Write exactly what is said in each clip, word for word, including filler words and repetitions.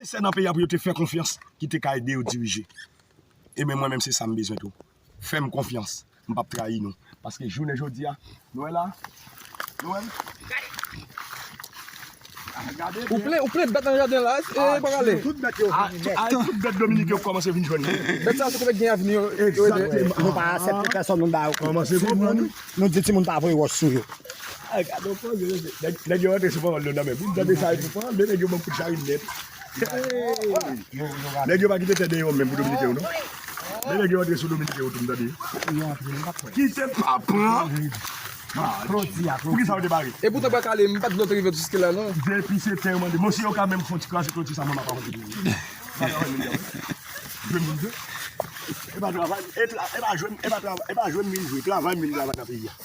Se nan peyi a pou yo te fè konfyans, ki te ka ede yo dirije. Ebyen, mwen menm, se sa m bezwen tou. Fè m konfyans. M p ap trayi nou. Paske jounen jodi a, nou wè la, nou wè l. Gade Ou plen, ou plen bèt nan jaden la, e, e, pa kale. Tout bèt yo vini nèt. Tout bèt Dominik yo kòmanse vin jwenn nou. Bèt sa, se kote gen avni yo, yo ede. Egzakteman. Nou pa aksepte pèsonn moun ba yo kou. Kòmanse konprann. Nou di timoun pa voye wòch sou yo. Ay, gade yon pòz, nèg, nèg yo rantre sou pawòl yo nan men. Pou m tande sa, yo pran, men nèg yo ban kout charinèt. Nèg yo pa kite tè deyò menm pou Dominiken yo, non. Men nèg yo rantre sou Dominiken yo tou, m tande. Kite pa pran. Ah, pou ki sa yo te bare? E poutan pa kale, m pa t vle w te rive jiske la, non. Depi se tè yo mande. Bon, si yo ka menm fon ti kraze kloti sa, mwen m ap avanse pou yo. Pa travay menm jan. Jwenn moun de. E pa travay, e tra-, e pa jwenn, e pa travay, e pa jwenn moun jwe, travay moun travay nan peyi a.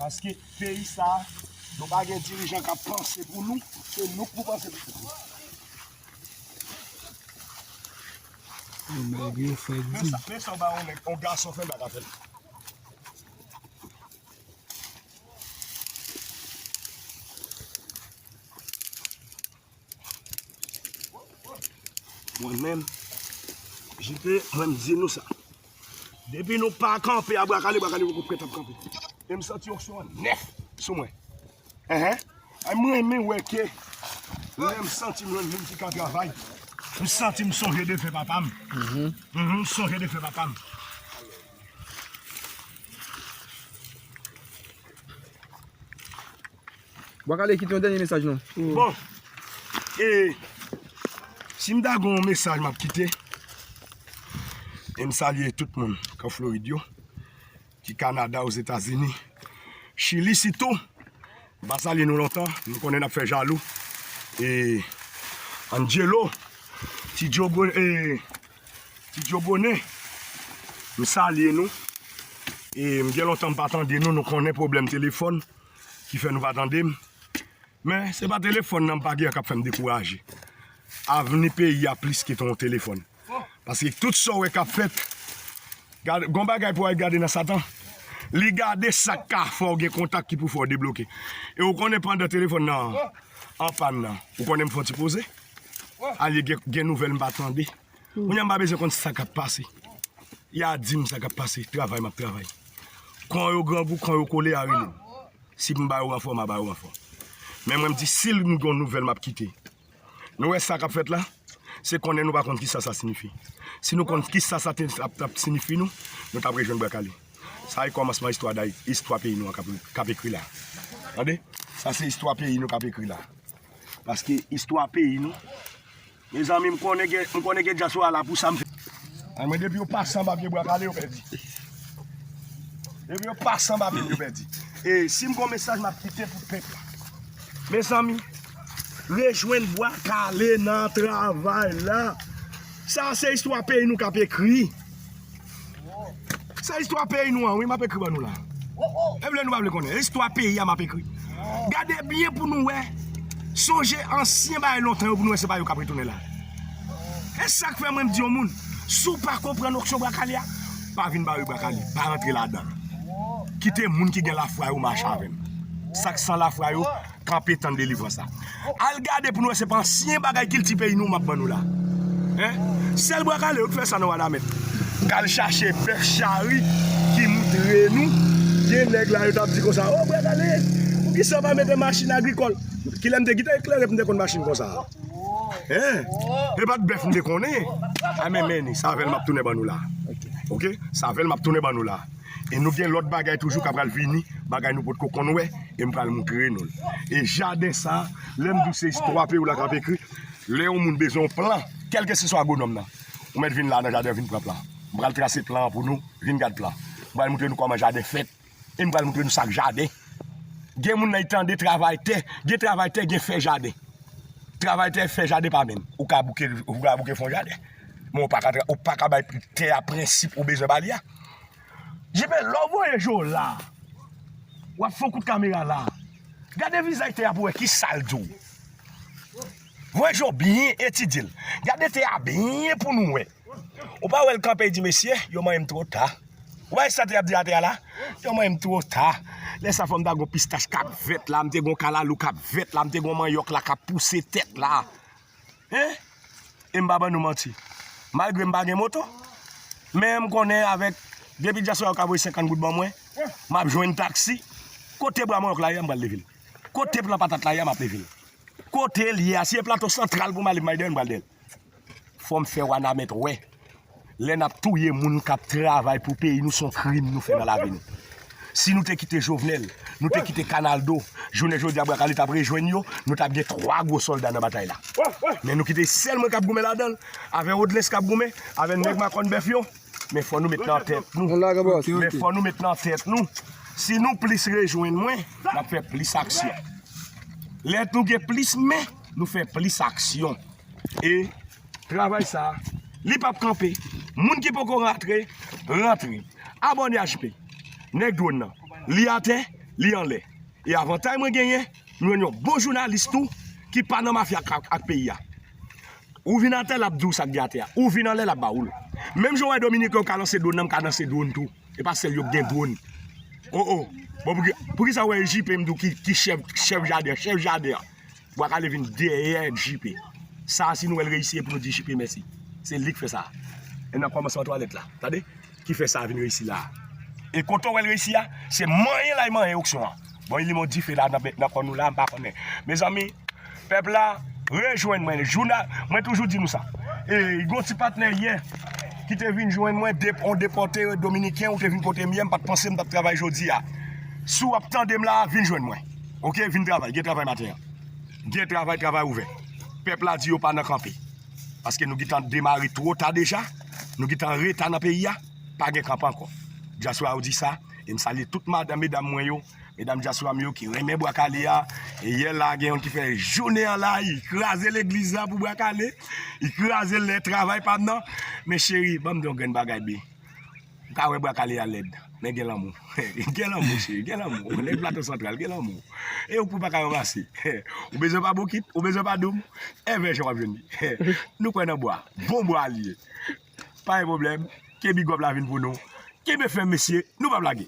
Paske peyi sa, nou pa gen dirijan k ap panse pou nou, se nou k pou panse pou nou. Nèg yo fè di. Men sa, men sa w ba yon nèg, yon gason fè, l pa ka fè l. Mwen menm, J P, mwen m di nou sa. Depi nou pa kanpe a bra kale, bra kale poko prèt ap kanpe. E m santi onksyon an nèf sou mwen. Enhen. Ay, mwen renmen wè ke lè m santi m jwenn moun ki ka travay, m santi m sonje defen papa m. Mhm, m sonje defen papa m. Bwa Kale, kite yon dènye mesaj, non. Bon, e si m ta gen yon mesaj m ap kite, e m salye tout moun k an Florid yo, ki Kanada, Ozetazini, Chili sitou. M pa salye nou lontan, nou konnen n ap fè jalou. E Angelo, Ti Djo Bo-, e Ti Djo Bonnen, m salye nou. E m gen lontan m pa tande nou, nou konnen pwoblèm telefòn ki fè nou pa tande m. Men, se pa telefòn nan m pa gen an k ap fè m dekouraje. Avni peyi a plis ke yon telefòn. Paske tout sa w wè k ap fèt, gade, gon bagay pou al gade nan Satan. Li gade sa k ka fè w gen kontak ki pou fè w debloke. E ou konnen pandan telefòn nan an pàn nan, ou konnen m fè yon ti poze. Alye gen, gen nouvèl m pa tande. Kounye a m pa bezwen konn sa k ap pase. Y a di m sa k ap pase, travay m ap travay. Kan yo grangou, kan yo kole, a rele m. Si m ba yo ranfò, m a ba yo ranfò. Men mwen m di, si m gen yon nouvèl, m ap kite. Nou wè sa k ap fèt la? Se konnen nou pa konn kisa sa siyifi. Si nou konn kisa sa te ap, t ap siyifi nou, nou t ap rejwenn Bwa Kale. Sa e kòmansman istwa Dayiti, istwa peyi nou an k ap, k ap ekri la. Tande? Sa se istwa peyi nou k ap ekri la. Paske istwa peyi nou, mezanmi, m konnen gen, m konnen gen dyaspora la pou sa m fè. Ay, mwen, depi yo pase anba pye Bwa Kale, yo pèdi. Depi yo pase anba pye m, yo pèdi. E si m gon mesaj m ap kite pou pèp la. Mezanmi, rejwenn Bwa Kale nan travay la. Sa se istwa peyi nou k ap ekri. Se istwa peyi nou an, wi, m ap ekri ban nou la. E vle nou pa vle konnen, istwa peyi a m ap ekri. Gade byen pou nou wè. Sonje ansyen bagay lontan yo pou nou wè se pa yo k ap retounen la. E sa k fè mwen m di yon moun, si w pa konprann onksyon Bwa Kale a, pa vin bare Bwa Kale, pa rantre ladan. Kite moun ki gen lafwa yo mache avè m. Sa k san lafwa yo, kanpe tann delivrans la. Al gade pou nou wè se pa ansyen bagay kilti peyi nou m ap ban nou la. Hein? Sèl Bwa Kale yo k fè sa nan Wadamèt. K al chache bèf chari ki moutre nou. Gen nèg la yo t ap di konsa, "O, Bwa Kale, poukisa w pa mete machin agrikòl?" Kilè m te kite eklere pou m te konn machin konsa? Hein? E pa t bèf m te konnen. A men, men, sa avè l m ap tounen ban nou la. Ok? Sa avè l m ap tounen ban nou la. E nou gen lòt bagay toujou k ap pral vini, bagay nou potko konn wè, e m pral moutre nou l. E jaden sa, lè m di w se istwa peyi w la k ap ekri, lè yon moun bezwen yon plan, kèlkeseswa agwonòm nan, ou mèt vin la nan jaden an vin pran plan. M pral trase plan an pou nou, vin gad plan. M pral moutre nou kòman jaden fèt, e m pral moutre nou sa k jaden. Gen moun nan ki tande travay tè, gen travay tè, gen fè jaden. Travay tè, fè jaden pa menm. Ou ka bouke, ou ka bouke fè yon jaden. Men ou pa ka tra-, ou pa ka bay tè a prensip ou bezwen ba li a. J P, lè w voye je w la, w ap fè yon kout kamera la. Gade vizaj tè a pou w wè kisa l di w. Voye je w byen etidye l. Gade tè a byen pou nou wè. Ou pa wè l kanpe, l di, "Mesye, yo manyen m twò ta." Ou pa wè sa te ap di atè a la? Yo, mwen, m twò ta. Lè sa fò m ta gon pistach k ap vèt la, m te gon kalalou k ap vèt la, m te gon manyòk la k ap pouse tèt la. Hein? E m pa ban nou manti. Malgre m pa gen moto, men m konnen avèk, depi dyaspora yo ka voye senkant goud ban mwen, m ap jwenn taksi. Kote bwa manyòk la ye a, m pral leve l. Kote plan patat la ye a, m ap leve l. Kote l ye a, si e Plato Santral pou m ale, m al dèyè l, m pral dèyè l. Fò m fè Wanament wè. Lè n ap touye moun k ap travay pou peyi nou, se yon krim nou fè nan lavi nou. Si nou te kite Jovenel, nou te kite Kanaldo, jounen jodi a Bwa Kale t ap rejwenn yo, nou t ap gen twa gwo sòlda nan batay la. Men nou kite sèl mwen k ap goumen ladan l, avè Odlens k ap goumen, avè nèg Makòn Bèf yo. Men fò nou met nan tèt nou. Men fò nou met nan tèt nou. Si nou plis rejwenn mwen, n ap fè plis aksyon. Lè nou gen plis men, nou fè plis aksyon. E travay sa, li p ap kanpe. Moun ki poko rantre, rantre. Abòne a J P. Nèg dwòn nan. Li atè, li anlè. E avantay mwen genyen, m jwenn yon bon jounalis tou ki pa nan mafya ak, ak peyi a. Ou vin atè, l ap di w sa k gen atè a. Ou vin anlè, l ap ba ou l. Menm jan w wè dominiken yo ka lanse dwòn nan, m ka lanse dwòn tou. E pa sèl yo k gen dwòn. O, o. Bon, pou ki, pou ki sa w wè J P m di w ki, ki chèf, chèf jaden an, chèf jaden an? Bwa Kale vin dèyè J P. Sa a, si nou wè l reyisi, e pou nou di J P mèsi. Se li k fè sa. E nan kòmansman twalèt la. Tande? Ki fè sa a vin reyisi la a. E kote w wè l reyisi a, se manyen l al manyen oksyon an. Bon, li men yon dife la nan, nan kò nou la, m pa konnen. Mezanmi, pèp la, rejwenn mwen. Jounal, mwen toujou di nou sa. E, gon ti patnè yè ki te vin jwenn mwen, dep-, on depòte dominiken, ou te vin kote m yè, m pa t panse m t ap travay jodi a. Si w ap tande m la, vin jwenn mwen. Oke, vin travay, gen travay maten an. Gen travay, travay ouvè. Pèp la di yo pa nan kanpe. Paske nou gentan demare twò ta deja. Nou gentan reta nan peyi a. Pa gen kanpe ankò. Dyaspora yo di sa. E m salye tout madanm, medam mwen yo. Medam dyaspora m yo ki renmen Bwa Kale a. E yè la, gen youn ki fè jounen an la. Li kraze legliz la pou Bwa Kale. Li kraze l lè travay pa m nan. Men cheri, ban m di yon grenn bagay, bi. M ka wè Bwa Kale a lèd, men gen lanmou. Gen lanmou, cheri, gen lanmou. Nèg Plato Santral, gen lanmou. E ou pou pa ka ranmase. Ou bezwen pa bokit, ou bezwen pa doum. Evè jan w ap jwenn li. Nou kwè nan bwa. Bon bwa li ye. Pa gen pwoblèm. Ke bigòp la vin pou nou. Kenbe fèm, mesye. Nou p ap lage.